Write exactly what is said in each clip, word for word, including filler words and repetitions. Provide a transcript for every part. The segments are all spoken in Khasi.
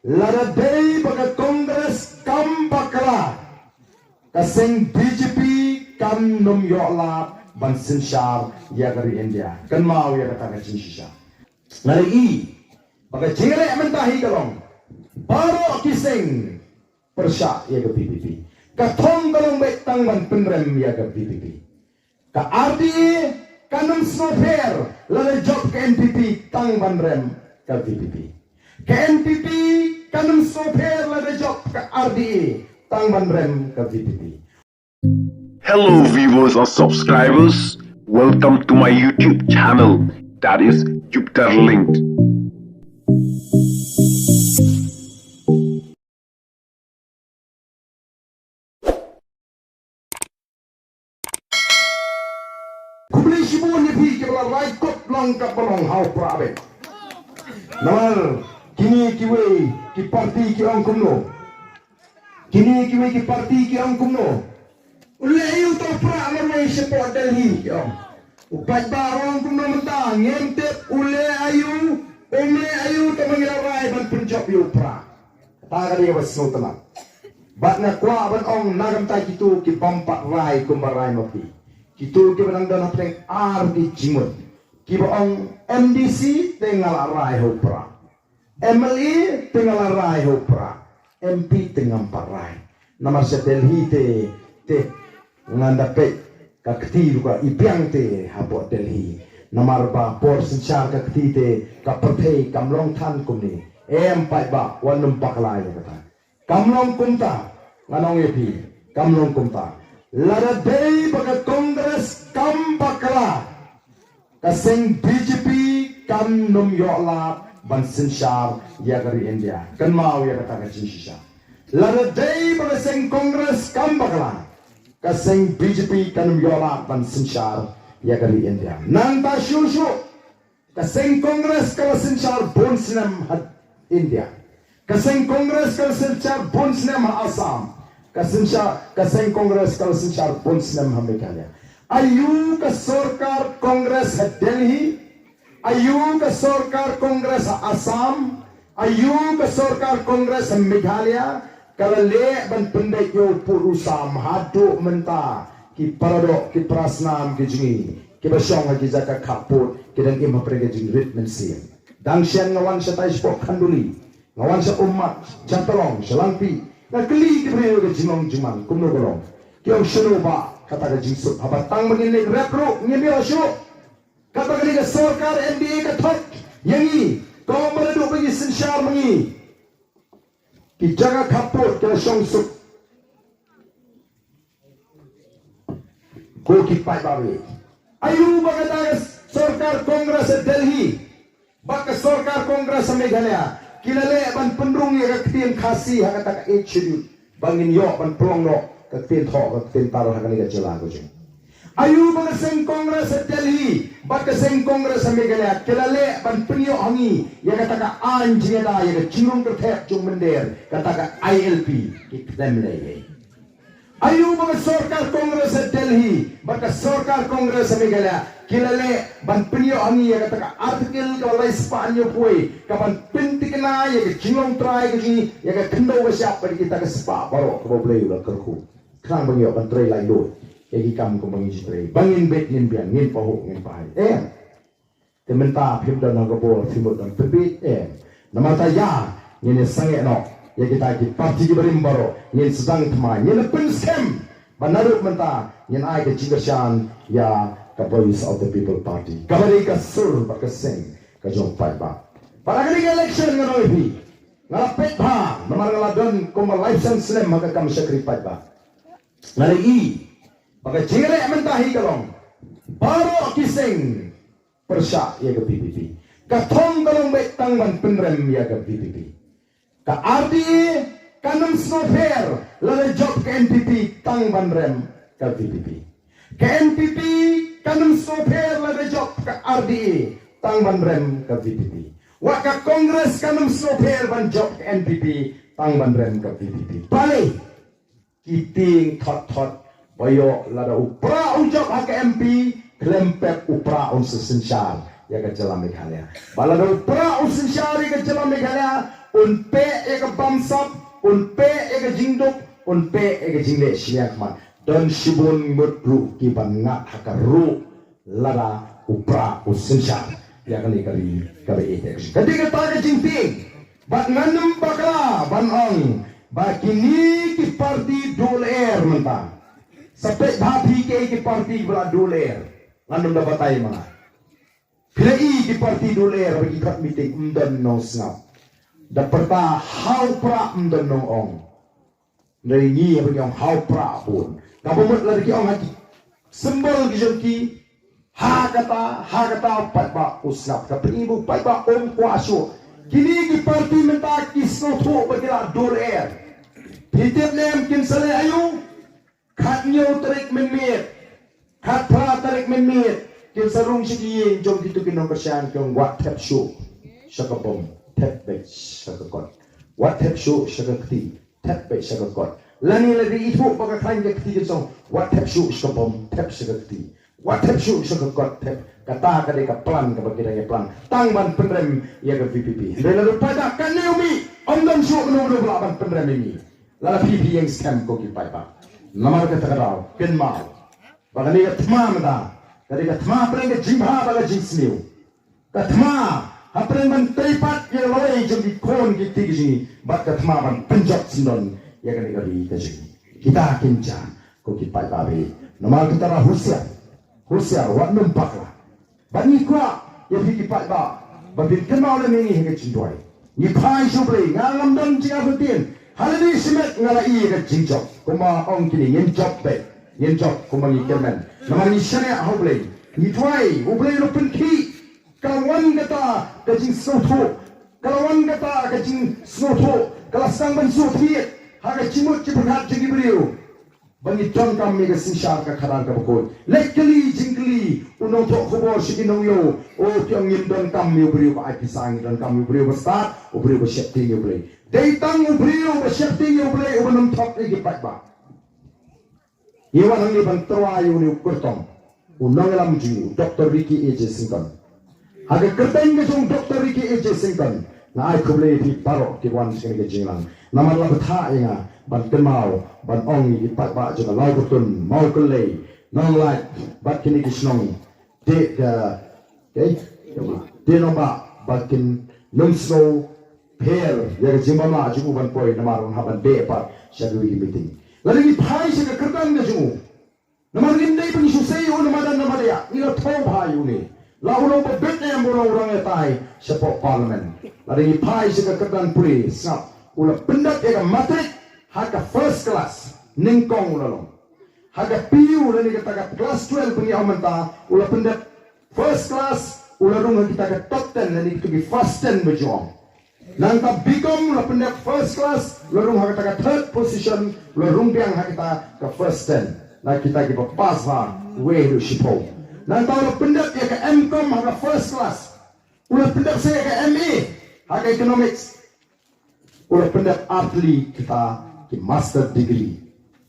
Lada dei ba ka Congress kam bakla, ka seng B J P kan nym ïoh lad ban synshar ïa ka ri India. Kynmaw ïa kata ka jingshisha. Nga la i ba ka jingleh mynta hi ka long, baroh ki seng pyrshah ïa ka V P P. Ka thong ka long beit tang ban pynrem ïa ka V P P. Ka R D A kan ym sngewpher lada jop ka N P P tang ban rem ka V P P. Ka N P P kan ym sngewpher lada jop ka R D A tang ban rem ka V P P. Hello viewers and subscribers, welcome to my YouTube channel, that is Jupiter Linked. Khublei shibun ïa phi kiba la rai kut long kaba long ha u Prah beit. Namar kine kiwei ki parti ki ong kumno. Kine kiwei ki parti ki ong kumno. U leh aïu uta u Prah marwei shapoh Delhi ki ong. U paidbah u ong kumno mynta, ngim tip u leh aïu, um leh aïu, tangba ngi la rai ban pynjop ïa u Prah. Kata ka dei kaba sngewtynnat. Bad nga kwah ban ong na ka bynta kito ki bym pat rai kumba rai ma phi. Kito kiba dang don hapdeng ar ki jingmut. Kiba ong M D C te nga la rai ha u Prah. M L A te nga la rai ha u Prah. M P te ngam pat rai. Namar sha Delhi te, te ngan da peit ka kti ruh ka i biang te hapoh Delhi. Namar ba por synshar ka kti te ka pyrthei kam long than kumne. Em paidbah, wat nym bakla ïa kata. Kam long kumta, ngan ong ïa phi, kam long kumta. Lada dei ba ka Congress kam bakla, ka seng B J P kan nym ïoh lad ban synshar ïa ka ri India. Kynmaw ïa kata ka jingshisha. Lada dei ba ka seng Congress kam bakla, ka seng B J P kan nym ïoh lad ban synshar ïa ka ri India. Nangta shuh shuh, ka seng Congress ka la synshar bun snem ha India. Ka seng Congress ka la synshar bun snem ha Assam. Ka synshar, ka seng Congress ka la synshar bun snem ha Meghalaya. Aïu ka sorkar Congress ha Delhi, aïu ka sorkar Congress ha Assam, aïu ka sorkar Congress ha Meghalaya, ka la leh ban pyndait ïa u pud u sam haduh mynta ki paradoh ki parasnam ki jong ngi kiba shong ha ki jaka khappud ki dang im hapdeng ka jingrit mynsiem. Dang shen nga wan shatai shapoh Khanduli, nga wan sha Ummat, Jatalong, sha Langpih, nga kylli ki briew ka jinglong jingman kumno ka long. Ki ong shano ba kata ka jingsuk, haba tang ba ngin leit rep ruh ngim ïoh shuh. Kata ka dei ka sorkar M D A ka thok ïa ngi, ka ong ba naduh ba ngi synshar ma ngi ki jaka khappud ki la shong suk. Ko ki paidbah, aïu ba kata ka sorkar Congress ha Delhi bad ka sorkar Congress ha Meghalaya ki la leh ban pynrung ïa ka ktien Khasi ha kata ka Eighth Schedule ba ngin ïoh ban pynlong noh ka ktien thoh, ka ktien tar ha kane ka jylla ka jong. Aïu ba ka seng Congress ha Delhi bad ka seng Congress ha Meghalaya ki la leh ban pynïoh ha ngi ïa kata ka aiñ jingïada ïa ka jingrung kyrthep jong mynder, kata ka I L P, ki khlem leh ei. Aïu ba ka sorkar Congress ha Delhi bad ka sorkar Congress ha Meghalaya ki la leh ban pynïoh ha ngi ïa kata ka article kaba lai spah hynñiewphew wei, kaban pynthikna ïa ka jinglong trai ka jong ngi, ïa ka khyndew ka shyiap bad kita ka spah baroh kaba U Blei u la kyrkhu. Khnang ba ngi ïoh ban trei laitluid ïa ki kam kumba ngi ju trei, ba ngin bit ngin biang, ngin pahuh ngin pahai. Em. Te mynta phim don ha ka bor, phim don pynbit, em. Namar kata ïa ngin ïa sangeh noh ïa kita ki parti kiba rim baroh, ngin sdang thma, ngin pynskhem ba naduh mynta ngin ai ka jingkyrshan ïa ka Voice of the People Party, kaba dei ka sur bad ka seng ka jong paidbah. Bad ha kane ka election, ngan ong ïa phi, nga la peit bha namar nga la don kumba laiphew san snem ha ka kam shakri paidbah. Nga la i ba ka jingleh mynta hi ka long, baroh ki seng pyrshah ïa ka V P P. Ka thong ka long beit tang ban pynrem ïa ka V P P. Ka R D A kan ym sngewpher lada jop ka N P P tang ban rem ka V P P. Ka N P P kan ym sngewpher lada jop ka R D A tang ban rem ka V P P. Wat ka Congress kan ym sngewpher ban jop ka N P P tang ban rem ka V P P. Balei? Ki tieng thot thot ba ïoh lada u Prah u jop ha ka M P, khlem pep u Prah un sa synshar. ïa ka jylla Meghalaya. Ba lada u pra u synshar ïa ka jylla Meghalaya, un peh ïa ka bamsap, un peh ïa ka jingduk, un peh ïa ka jingleh shiliang khmat. Don shibun ngut ruh kiban ngat ha ka ruh lada u pra u synshar ïa kane ka ri kaba ïeit. Ka dei kata ka jingtieng. Bad ngan ym bakla ban ong ba kine ki parti duh lyer mynta. Sa peit bha phi kiei ki parti ba la duh lyer. Ngan ym da batai ma nga. Phi la i ki parti duh lyer ba ki khot meeting, ym don nongsngap. Da pyrta ha u pra, ym don nongong. Hynrei ngi haba ngi ong ha u pra bun, kaba mut lada ki ong ha ki symbol ki jong ki, ha kata, ha kata u paidbah u sngap. Ka pyni ba u paidbah um kwah shuh. Kine ki parti mynta ki sngewthuh ba ki la duh lyer. Phi tip ne em kin sa leh aïu? Khathynñiew tarik mynmiet, khatphra tarik mynmiet, kin sa rung sha ki ïing jong kito ki nongkyrshan, ki ong wat thep shuh sha ka bom, thep beit sha ka kot. Wat thep shuh sha ka kti, thep beit sha ka kot. Lane lada ithuh ba ka khlaiñ ka kti, kin sa ong wat thep shuh sha ka bom, thep sha ka kti. Wat thep shuh sha ka kot, thep. Kata ka dei ka plan kaba ki dang ïa plan tang ban pynrem ïa ka V P P. Hynrei lada u paidbah katne u mih, ym don shuh uno uno ba lah ban pynrem ïa ngi. Lada phi phi ïeng skhem ko ki paidbah. Namar kata ka daw, kynmaw ba kane ka thma mynta ka dei ka thma pyrshah ka jingbha bad ka jingsniew. Ka thma hapdeng ban tei pat ïa lawei jong ki khun ki kti ki jong ngi, bad ka thma ban pynjot syndon ïa kane ka ri ka jong ngi. Kita kin jan ko ki paidbah ba ïeit. Namar kata ruh husiar, husiar, wat nym bakla. Bad ngi kwah ïa phi ki paidbah ba phin kynmaw lem ïa ngi ha ka jingduwai. Ngi phai sha U Blei, nga ngam don jingartatien. Ha lade shimet nga la ïoh ïa ka jingjop. Kumba ong kine, ngin jop beit, ngin jop kumba ngi kyrmen. Namar ngi shaniah ha U Blei. Ngi duwai U Blei u la pynkhih. Ka la wan kata ka jingsngewthuh, ka la wan kata ka jingsngewthuh, ka la sdang ban sngewthuh ha ka jingmut jingpyrkhat jong ki briew. Ba ngi donkam ïa ka synshar ka khadar kaba khuid. Leit kylli jingkylli u nongthoh khubor sha ki nongïew, oh, ki ong ngim donkam ïa u briew ba ai pisa, ngi donkam ïa u briew ba stad, u briew ba sheptieng ïa U Blei. Dei tang u briew ba sheptieng ïa U Blei uban ym thok ïa ki paidbah. Ngi wan hangne ban tyrwa ïa une u kyrtong, u nongïalam jong ngi, u Doctor Ricky A J Syngkon. Ha ka kyrteng ka jong u Doctor Ricky A J Syngkon, nga ai khublei ïa phi baroh ki wan sha kane ka jingïalang. Namar la bthah ïa nga ban kynmaw ban ong ïa ki paidbah jong ka Lawbyrtun, Mawkyllei, Nonglait bad kine ki shnong. Te ka, okay? Te nongbah ba kin nym sngewpher ïa ka jingbam lah jong u ban poi, namar un hap ban beh pat sha kiwei ki meeting. Lada ngi phai sha ka kyrdan ka jong u, namar ngim dei ba ngi shu sei ïa u na madan na madiah, ngi la thew bha ïa une. La u long ba bit ne em ba u long u rangbah sha pdeng Parliament. Lada ngi phai sha ka kyrdan pule, sngap, u la pyndep ïa ka matric ha ka first class, nyngkong u la long. Ha ka P U lane kata ka class twelve ba ngi ong mynta, u la pyndep first class, u la rung ha kita ka top ten lane kita ki first ten ba jong. Nangta B Com u la pyndep first class, u la rung ha kata ka third position, u la rung biang ha kita ka first ten. Na kita kiba pass bha, wei haduh shiphew. Nangta u la pyndep ïa ka M Com ha ka first class. U la pyndep sa ïa ka M A ha ka economics. U la pyndep artylli kita ki master degree,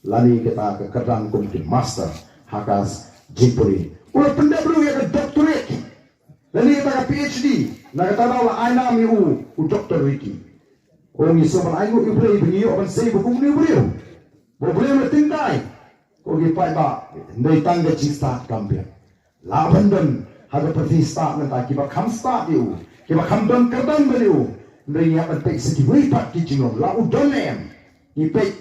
lane kita ka kyrdan kum ki master ha ka jingpule. U la pyndep ruh ïa ka doctorate, lane kita ka P H D. Na kata daw la ai nam ïa u, u Doctor Ricky. Ko ngi sngewbha ban ai nguh ïa U Blei ba ngi ïoh ban sei ba kumne u briew. Ba U Blei u la tyngkai. Ko ki paidbah, hynrei tang ka jingstad kam biang. Lah ban don ha ka pyrthei stad mynta kiba kham stad ïa u, kiba kham don kyrdan ban ïa u. Hynrei ngi hap ban peit sa kiwei pat ki jinglong, la u don ne em. Ngi peit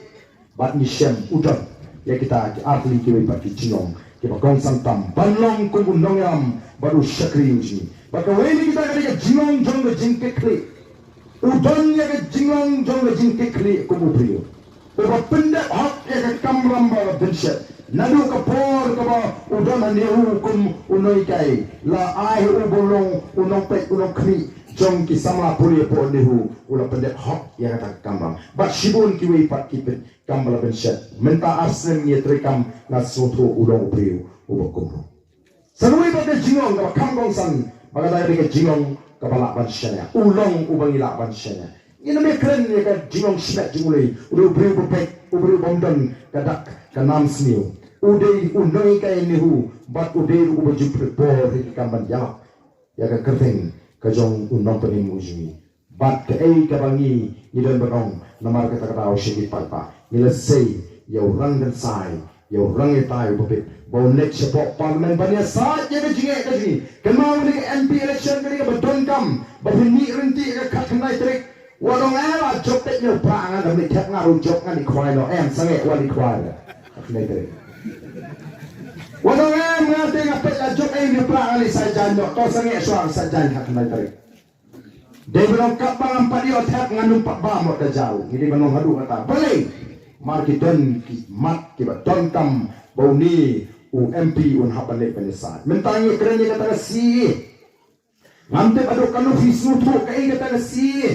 bad ngi shem u don ïa kita ki artylli kiwei pat ki jinglong kiba kongsan tam ban long kum u nongïalam bad u shakri u jong ngi. Bad kawei na kita ka dei ka jinglong jong ka jingkitkhlieh. U don ïa ka jinglong jong ka jingkitkhlieh kum u briew uba pyndep hok ïa ka kamram ba la bynshet. Naduh ka por kaba u don ha NEHU kum u nonghikai, la ai ha u ba long u nongpeit u nongkhmih jong ki samla pule hapoh NEHU, u la pyndep hok ïa kata ka kamram. Bad shibun kiwei pat ki pyn kam ba la bynshet. Mynta ar snem ngi ïa treikam, nga sngewthuh u long u briew uba kumno. Sa kawei pat ka jinglong kaba kham kongsan, ba kata ka dei ka jinglong kaba lah ban shaniah. U long uba ngi lah ban shaniah. Ngin ym ïakren ïa ka jinglong shimet jong u lei, u dei u briew ba beit, u briew bym don ka dak ka nam sniew. U dei u nonghikai NEHU, bad u dei ruh uba ju pynbor ïa ki kam ban ïalap. ïa ka kyrteng ka jong u nongpynim u jong ngi. Bad kaei kaba ngi ngi don ban ong, namar kata ka daw sha ki paidbah ngi la sei ïa u rang kynsai, ïa u rang ïatai uba bit, ba un leit shapoh Parliament ban ïasaid ïa ka jingeh ka jong ngi. Kynmaw, kane ka M P election kane kaba donkam ba phin mih ryntih ha ka khatkhyndai tarik. Wat ong em, la jop peit ne u Prah, ngan da mih thep, nga ruh jop, ngan ïa khwai noh em, sangeh wat ïa khwai. Khatkhyndai tarik. Wat ong em, nga te nga peit la jop ei ne u Prah, ngan ïa said jaiñ noh, to sangeh shuwa, said jaiñ khatkhyndai tarik. Dei ban ong katba ngam pat ïoh thep ngan ym pat bam noh da jaw. Ngi dei ban ong haduh katta. Balei? Namar ki don ki mat kiba donkam ba une u M P un hap ban leit ban ïasaid. Mynta ngi kren ïa kata ka C A A. Ngam tip haduh katno phi sngewthuh kaei kata ka C A A.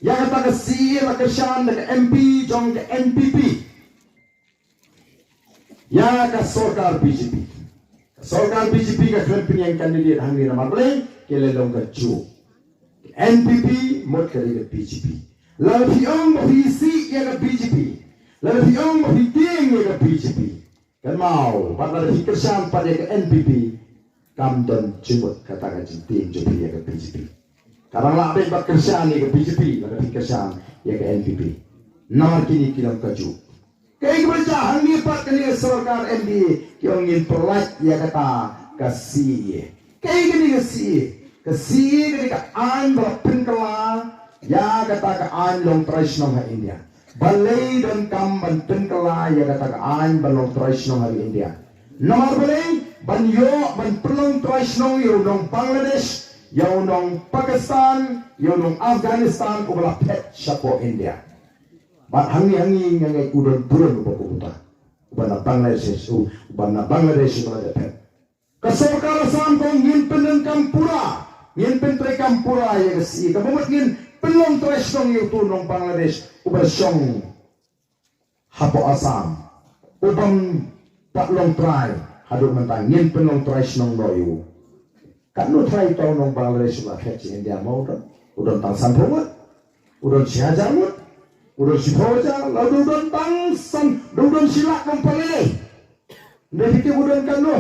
Ïa kata ka C A A la kyrshan da ka M P jong ka N P P. Ïa ka sorkar B J P. Ka sorkar B J P ka khlem pynïeng candidate hangne namar balei? Ki la long kajuh. N P P mut ka dei ka B J P. Lada phi ong ba phi isih ïa ka B J P, lada phi ong ba phi tieng ïa ka B J P, kynmaw, bad lada phi kyrshan pat ïa ka N P P, kam don jingmut kata ka jingtieng jong phi ïa ka B J P. Ka dang lah beit ban kyrshan ïa ka B J P lada phi kyrshan ïa ka N P P. Namar kine ki long kajuh. Kaei kaba jia hangne pat, kane ka sorkar M D A ki ong ngin pyllait ïa kata ka C A A. Kaei kane ka C A A? Ka C A A kane ka aiñ ba la pynkylla ïa kata ka aiñ long trai shnong ha India. Balei donkam ban pynkylla ïa kata ka aiñ ba long trai shnong ha India? Namar balei? Ban ïoh ban pynlong trai shnong ïa u nong Bangladesh, ïa u nong Pakistan, ïa u nong Afghanistan uba la phet shapoh India. Bad hangne hangne nga ngeit u don burom uba kumta, uba na Bangladesh, u, uba na Bangladesh uba la dep phet. Ka sorkar Assam ka ong ngin pyndonkam pura, ngin pyntreikam pura ïa ka C A A. Kaba mut ngin pynlong trai shnong ïa uto u nong Bangladesh uba shong hapoh Assam, u bym pat long trai haduh mynta, ngin pynlong trai shnong noh ïa u. Katno trai uto u nong Bangladesh uba la phet sha India, mo u don? U don tang sanphew ngut? U don shi hajar ngut? U don shiphew hajar? Lada u don tang san, lada u don shi lak, um pat lei lei. Hynrei phi tip u don katno?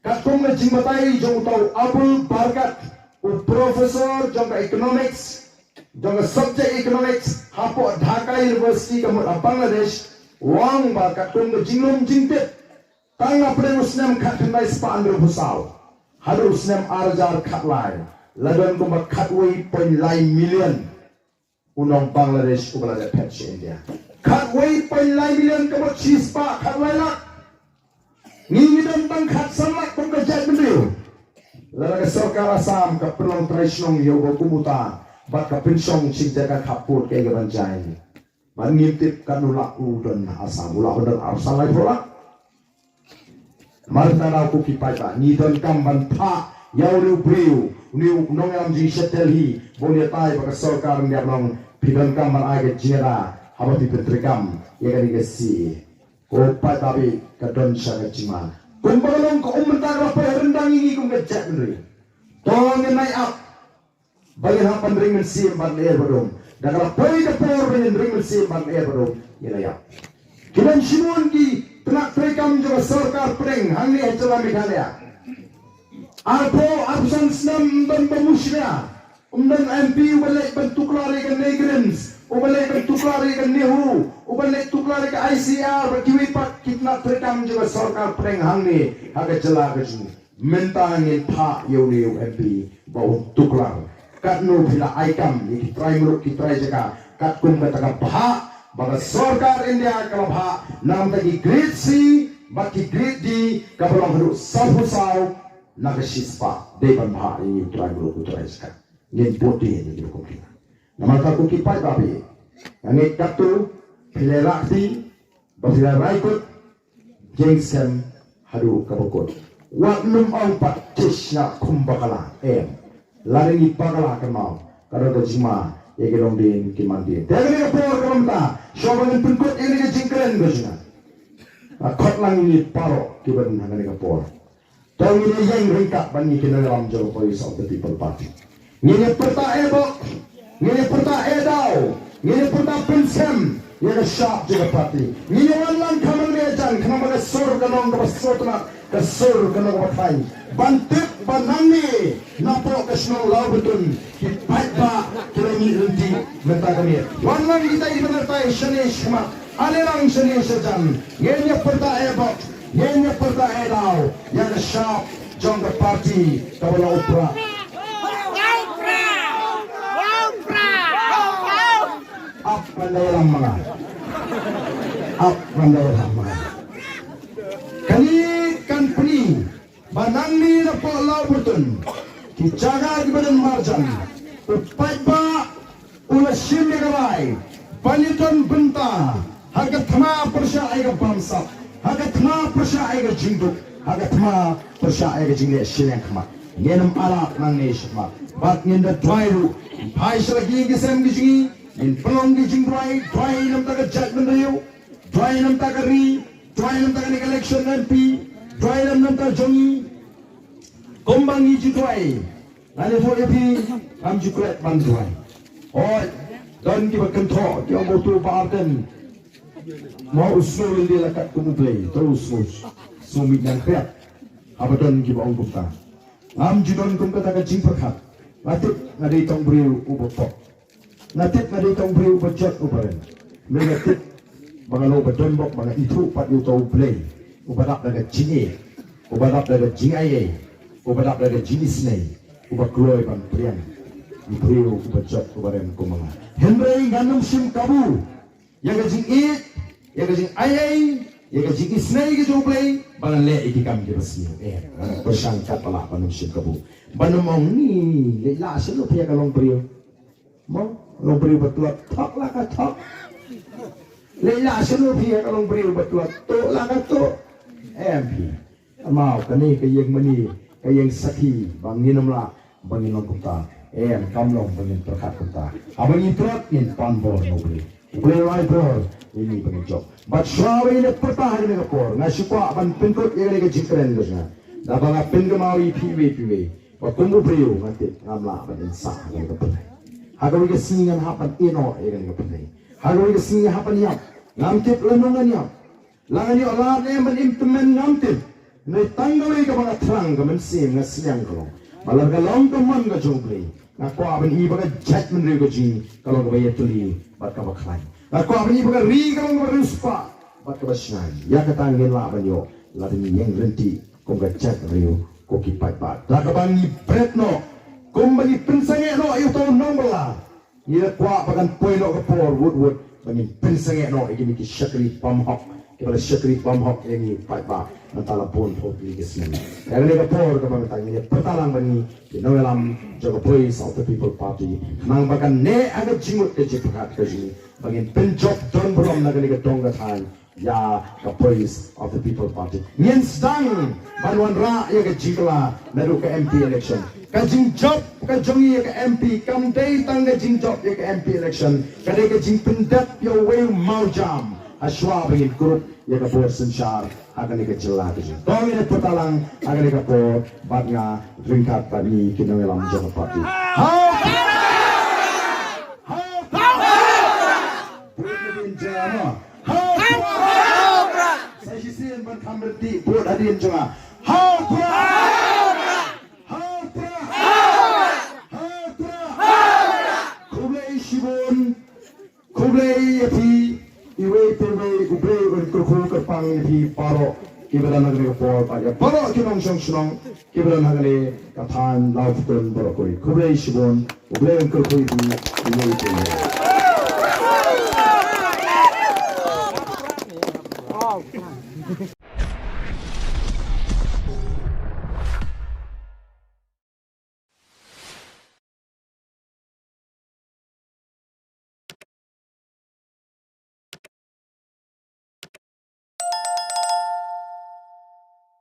Katkum ka jingbatai jong uta u Abul Barkat, u professor jong ka economics, jong ka subject economics hapoh Dhaka University ka mut ha Bangladesh, u ong ba katkum ka jinglum jingtip, tang na pdeng u snem khatkhyndai spah hynriewphew saw haduh u snem ar hajar khatlai, la don kumba khatwei point lai million u nong Bangladesh uba la dep phet sha India. Khatwei point lai million ka mut shispah khatlai lak. Ngi ngi don tang khatsan lak kum ka jaitbynriew. Lada ka sorkar Assam ka pynlong trai shnong ïa uba kum uta bad ka pynshong sha jaka khappud, kaei kaban jia? Bad ngim tip katno lak u don ha Assam, u lah ban don arphew san, laiphew lak. Namar kata, ko ki paidbah, ngi donkam ban phah ïa une u briew, une u nongïalam jingshet Delhi, ba un ïatai bad ka sorkar India, ba un ong phi donkam ban ai ka jingïada haba phi pyntreikam ïa kane ka C A A. Ko paidbah, ka don sha ka jingma. Kumba ka long ka um mynta, ka la poi ha ryndang ïa ngi kum ka jaitbynriew. To ngin nai ap ba ngin hap ban ring mynsiem bad lyer bad um. Da ka la poi ka por ba ngin ring mynsiem bad lyer bad um, ngin la ïap. Ki long shibun ki tnat treikam jong ka sorkar pdeng hangne ha jylla Meghalaya. Arphew, arphew san snem ym don ba mushlia. Ym don M P uba leit ban tuklar ïa ka NEIGRIHMS, uba leit ban tuklar ïa ka NEHU, uba leit tuklar ïa ka I C R bad kiwei pat ki tnat treikam jong ka sorkar pdeng hangne ha ka jylla ka jong ngi. Mynta ngin phah ïa une u M P ba un tuklar. Katno phi la ai kam ïa ki trai muluk, ki trai jaka, katkum kata ka bhah ba ka sorkar India ka la bhah na ka bynta ki grade C bad ki grade D, kaba long haduh sawphew saw na ka shispah, dei ban bhah ïa ngi u trai muluk, u trai jaka. Ngin bud dien ïa ki rukom kine. Namar kata, ko ki paidbah, nga ngeit katto phi la rah kti, ba phi la rai kut, jingïaseng haduh kaba kut. Wat nym ong pat, tish, nga khum bakla, em. Lada ngi bakla, kynmaw, ka don ka jingma ïa ki longdien ki mandien. Te ha kane ka por kaba mynta, shuwa ba ngin pynkut ïa kane ka jingkren ka jong nga, nga khot lang ïa ngi baroh kiba don ha kane ka por. To ngin ïeng ryngkat bad ngi ki nongïalam jong ka Voice of the People Party. Ngin ïa pyrta eh bok, ngin ïa pyrta eh daw, ngin ïa pyrta pynsem ïa ka shap jong ka party. Ngin ïa wan lang kham hangne hajan, khnang ba ka sur ka long kaba sngewtynnat, Ka sur ka nongbatai ban tip ba nangne napoh ka shnong Lawbutun ki paidbah ki la mih lynti mynta ka miet. Wan lang kita ki ban batai shane shakhmat, ale lang shane shajan. Ngin ïa pyrta eh bok, ngin ïa pyrta eh daw ïa ka shap jong ka party kaba la u prah. Ap ban da ïalam ma nga. Ap ban da ïalam ma nga. Kane kan pyni ba nangne napoh Lawbutun, ki jaka kiba don marjan, u paidbah u la shim ïa ka rai ban ïadon bynta ha ka thma pyrshah ïa ka bamsap, ha ka thma pyrshah ïa ka jingduk, ha ka thma pyrshah ïa ka jingleh shiliang khmat. Ngin ym ailad nangne shakhmat bad ngin da duwai ruh. Phai sha la ki ïing ki sem ki jong ngi, ngin pynlong ki jingduwai, duwai na bynta ka jaitbynriew, duwai na bynta ka ri, duwai na bynta kane ka election M P, duwai na bynta jong ngi. Kumba ngi ju duwai, ngan ïathuh ïa phi, ngam ju klet ban duwai. Hooid, don kiba kynthoh, ki ong ba uto u Bah Ardent, mo u sngew lynti la kat kum u Blei, to u sngew, sngew mih nang khriat. Haba don kiba ong kumta, ngam ju don kum kata ka jingpyrkhat. Nga tip nga dei tang briew uba pop. Nga tip nga dei tang briew uba jot uba rem. Hynrei nga tip ba nga long uba don bok ba nga ithuh pat ïa uto u Blei uba dap da ka jingïeit, uba dap da ka jingaiei, uba dap da ka jingisynei, uba kloi ban pdiang ïa u briew uba jot uba rem kum ma nga. Hynrei ngan ym shim kabu ïa ka jingïeit, ïa ka jingaiei, ïa ka jingisynei ka jong u Blei ba ngan leh ïa ki kam kiba sniew. Em, ngan pyrshang katba lah ban ym shim kabu, ban ym ong ni leh la shen u phi ïa ka long briew. Mo, long briew ba tlot, thok la ka thok. Leh la shen u phi ïa ka long briew ba tlot, tuh la ka tuh. Em phi. Amau, kane ka ïing mane, ka ïing sakhi, ba ngin ym lah ba ngin long kumta. Em, kam long ba ngin pyrkhat kumta. Haba ngi pyrkhat ngin pan bor na u Blei. U Blei u ai bor ïa ngi ba ngin jop. Bad shuwa ba ngin ïa pyrta ha kane ka por, nga shu kwah ban pynkut ïa kane ka jingkren ka jong nga. Da ba nga pynkynmaw ïa phi iwei pa iwei, ba kum u briew nga tip ngam lah ban ïeng sah ha kane ka pyrthei. Ha kawei ka sngi ngan hap ban ïehnoh ïa kane ka pyrthei. Ha kawei ka sngi ngan hap ban ïap. Ngam tip lano ngan ïap. La ngan ïoh lad ne em ban im tymmen ngam tip. Hynrei tang kawei kaba nga thrang, ka mynsiem nga sliang ka long ba lada ka long ka mon ka jong u Blei, nga kwah ban i ba ka jaitbynriew ka jong ngi ka long kaba ïatylli bad kaba khlaiñ. Nga kwah ban i ba ka ri ka long kaba riewspah bad kaba shngaiñ. Ïa kata ngin lah ban ïoh lada ngi ïeng ryntih kum ka jaitbynriew, ko ki paidbah. Da kaba ngi bret noh, kumba ngi pynsangeh noh ïa uto u nongbylla. Ngi la kwah ba kan poi noh ka por wut wut ba ngin pynsangeh noh ïa kine ki shakri bymhok, kiba la shakri bymhok ïa ngi paidbah mynta la bun phew tylli ki snem. Ïa kane ka por kaba mynta ngi la pyrta lang bad ngi ki nongïalam jong ka Voice of the People Party, khnang ba kan neh ha ka jingmut ka jingpyrkhat ka jong ngi ba ngin pynjop don burom na kane ka dong ka thaiñ ïa ka Voice of the People Party. Ngin sdang ban wanrah ïa ka jingkylla naduh ka M P election. Ka jingjop ka jong ngi ïa ka M P kam dei tang ka jingjop ïa ka M P election, ka dei ka jingpyndep ïa uwei u mawjam ha shuwa ba ngin kurup ïa ka bor synshar ha kane ka jylla ka jong ngi. To ngin ïa pyrta lang ha kane ka por bad nga ryngkat bad ngi ki nongïalam jong ka party. Ha u Prah! Ha u Prah! Vote hadien jong nga. Ha u Prah! Sa shisien ban kham ryntih, vote hadien jong nga. Ha u Prah! Ha u Prah! Ha u Prah! Khublei shibun. Khublei ïa phi iwei pa iwei, U Blei un kyrkhu kyrpang ïa phi baroh kiba don ha kane ka por bad ïa baroh ki nongshong shnong kiba don ha kane ka thaiñ Lawphutkun baroh kawei. Khublei shibun, U Blei un kyrkhu ïa phi iwei pa iwei.